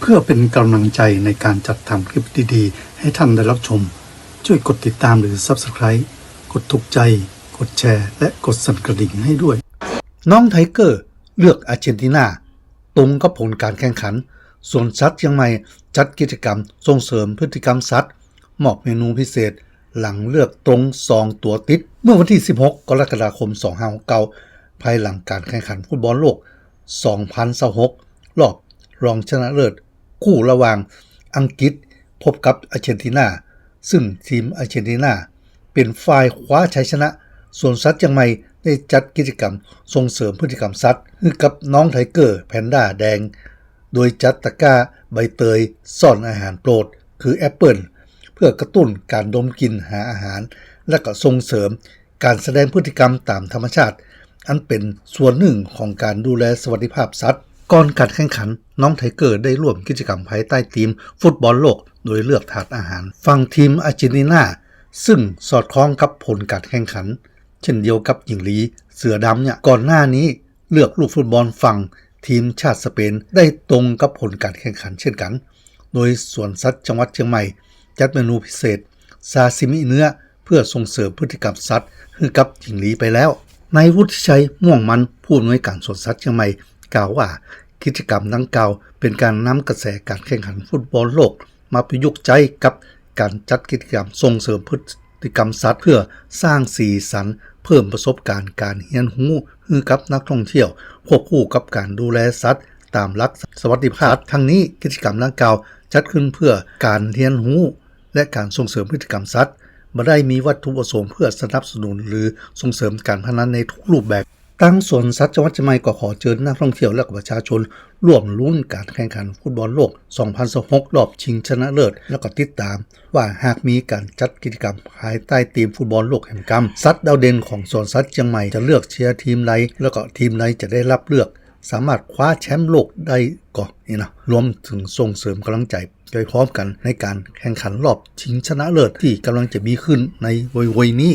ເພື່ອເປັນກຳລັງໃຈໃນການຈັດທຳຄລິບດີໆ ໃຫ້ທ່ານໄດ້ຮັບຊົມ, ຊ່ວຍກົດຕິດຕາມ ຫຼື Subscribe, ກົດຖືກໃຈ, ກົດແຊ ແລະ ກົດສັ່ນກະດິ່ງໃຫ້ດ້ວຍ. ນ້ອງໄທເກີເລືອກອາເຈນຕິນາ ຕົງກັບຜົນການແຂ່ງຂັນ, ສວນສັດຊຽງໃໝ່ຈັດກິດຈະກຳສົ່ງເສີມພຶດຕິກຳສັດ, ມອບເມນູພິເສດຫຼັງເລືອກຕົງສອງຕົວຕິດ. ເມື່ອວັນທີສິບຫົກ ກໍລະກະດາຄົມ ສອງພັນຫ້າຮ້ອຍຫົກສິບເກົ້າ ພາຍຫຼັງການແຂ່ງຂັນຟຸດບອນໂລກ ສອງພັນຊາວຫົກ ລອບຮອງຊະນະເລີດຄູ່ລະຫວ່າງອັງກິດພົບກັບອາເຈນຕິນາ, ຊຶ່ງທີມອາເຈນຕິນາເປັນຝ່າຍຄວ້າໄຊຊະນະ, ສວນສັດຊຽງໃໝ່ໄດ້ຈັດກິດຈະກຳສົ່ງເສີມພຶດຕິກຳສັດໃຫ້ກັບນ້ອງໄທເກີແພນດ້າແດງ, ໂດຍຈັດຕະກ້າໃບເຕີຍຊ້ອນອາຫານໂປດຄືແອັບເປິ້ນ ເພື່ອກະຕຸ້ນການດົມກິ່ນຫາອາຫານ ແລະ ກໍສົ່ງເສີມການສະແດງພຶດຕິກຳຕາມທຳມະຊາດ ອັນເປັນສ່ວນໜຶ່ງຂອງການດູແລສະຫວັດດີພາບສັດ. ກ່ອນການແຂ່ງຂັນ, ນ້ອງໄທເກີໄດ້ຮ່ວມກິດຈະກຳພາຍໃຕ້ທີມຟຸດບອນໂລກ ໂດຍເລືອກທາດອາຫານຝັ່ງທີມອາເຈນຕິນາ, ຊຶ່ງສອດຄ່ອງກັບຜົນການແຂ່ງຂັນ ເຊັ່ນດຽວກັບຍິງລີເສືອດຳເນຍ. ກ່ອນໜ້ານີ້ເລືອກລູກຟຸດບອນຝັ່ງທີມຊາດສະເປນໄດ້ຕົງກັບຜົນການແຂ່ງຂັນເຊັ່ນກັນ, ໂດຍສວນສັດຈັງຫວັດຊຽງໃໝ່ຈັດເມນູພິເສດ ຊາຊິມິເນື້ອ ເພື່ອສົ່ງເສີມພຶດຕິກຳສັດໃຫ້ກັບຍິງລີໄປແລ້ວ. ນາຍວຸດທິໄຊ ມ່ວງມັນ ຜູ້ອຳນວຍການສວນສັດຊຽງໃໝ່ ກ່າວວ່າ ກິດຈະກຳດັ່ງກ່າວເປັນການນຳກະແສການແຂ່ງຂັນຟຸດບອນໂລກ ມາປະຍຸກໃຊ້ກັບການຈັດກິດຈະກຳສົ່ງເສີມພຶດຕິກຳສັດ ເພື່ອສ້າງສີສັນ, ເພີ່ມປະສົບການການຮຽນຮູ້ໃຫ້ກັບນັກທ່ອງທ່ຽວ, ຄວບຄູ່ກັບການດູແລສັດຕາມຫຼັກສະຫວັດດີພາບ. ທັງນີ້, ກິດຈະກຳດັ່ງກ່າວຈັດຂຶ້ນເພື່ອການຮຽນຮູ້ ແລະ ການສົ່ງເສີມພຶດຕິກຳສັດ, ບໍ່ໄດ້ມີວັດຖຸປະສົງເພື່ອສະໜັບສະໜູນ ຫຼື ສົ່ງເສີມການພະນັນໃນທຸກຮູບແບບ. ທາງສວນສັດຈັງຫວັດຊຽງໃໝ່ກໍຂໍເຊີນນັກທ່ອງທ່ຽວ ແລະ ປະຊາຊົນ ຮ່ວມລຸ້ນການແຂ່ງຂັນຟຸດບອນໂລກ ສອງພັນຊາວຫົກ ລອບຊິງຊະນະເລີດ ແລະ ກໍຕິດຕາມວ່າຫາກມີການຈັດກິດຈະກຳພາຍໃຕ້ທີມຟຸດບອນໂລກແຫ່ງກຳ ສັດດາວເດັ່ນຂອງສວນສັດຊຽງໃໝ່ຈະເລືອກເຊຍທີມໃດ ແລະ ກໍທີມໃດຈະໄດ້ຮັບເລືອກ ສາມາດຄວ້າແຊ້ມໂລກໄດ້ກໍນີ້ນະ, ລວມເຖິງສົ່ງເສີມກຳລັງໃຈໄປພ້ອມກັນໃນການແຂ່ງຂັນລອບຊິງຊະນະເລີດທີ່ກຳລັງຈະມີຂຶ້ນໃນໄວໆນີ້.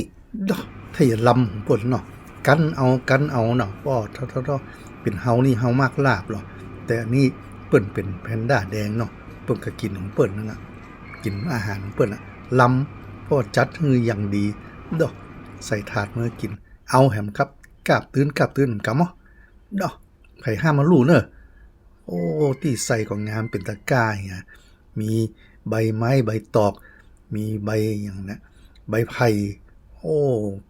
ດອກ ໄທລຳຂອງເພິ່ນເນາະ ກັນເອົາ ກັນເອົາເນາະ. ໂອ້ ເທາະ ເປັນເຮົານີ້ເຮົາມັກລາບເນາະ ແຕ່ອັນນີ້ເພິ່ນເປັນແພນດ້າແດງເນາະ ເພິ່ນກໍກິນຂອງເພິ່ນນັ້ນນະ ກິນອາຫານຂອງເພິ່ນນະ ລຳ ເພາະວ່າຈັດໃຫ້ຢ່າງດີ. ດອກ ໃສ່ຖາດມາກິນ ເອົາແຮມກັບກາບຕື່ນ ກາບຕື່ນນຳກັນເນາະ. ດອກ ໃຜຫ້າມມາລູ້ເນີ. ໂອ້ ຕີໃສ່ກໍງາມເປັນຕາກ້າເຮຍ ມີໃບໄມ້ໃບຕອກ ມີໃບຫຍັງນະ ໃບໄຜ່. ໂອ້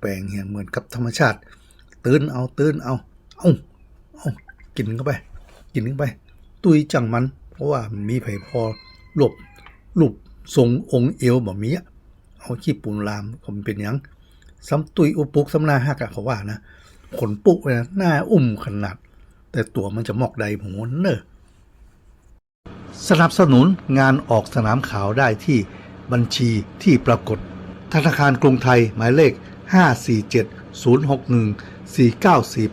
ແປງເຮຍ ເໝືອນກັບທຳມະຊາດ. ຕື່ນເອົາ ຕື່ນເອົາ ເອົາ ເອົາ ກິນເຂົ້າໄປ ກິນເຂົ້າໄປ ຕຸ້ຍຈັ່ງມັນ ເພາະວ່າມີໃຜພໍລວບ ຮູບຊົງອົງເອວບໍ່ມີອະ. ເອົາຂີ້ປູນລາມກໍບໍ່ເປັນຫຍັງ ສ່ຳຕຸ້ຍອຸປຸກສ່ຳໜ້າຮັກອະ ເຂົາວ່ານະ. ຂົນປຸກໄວ້ນະ ໜ້າອຸ້ມຂະໜາດ ແຕ່ຕົວມັນຈະມອກໄດ້ໝູນເນີ. ສະໜັບສະໜູນງານອອກສະໜາມຂາວໄດ້ທີ່ບັນຊີທີ່ປາກົດ ທະນາຄານກຸງໄທ ໝາຍເລກ ຫ້າສີ່ເຈັດ ສູນຫົກໜຶ່ງ ສີ່ເກົ້າສີ່ແປ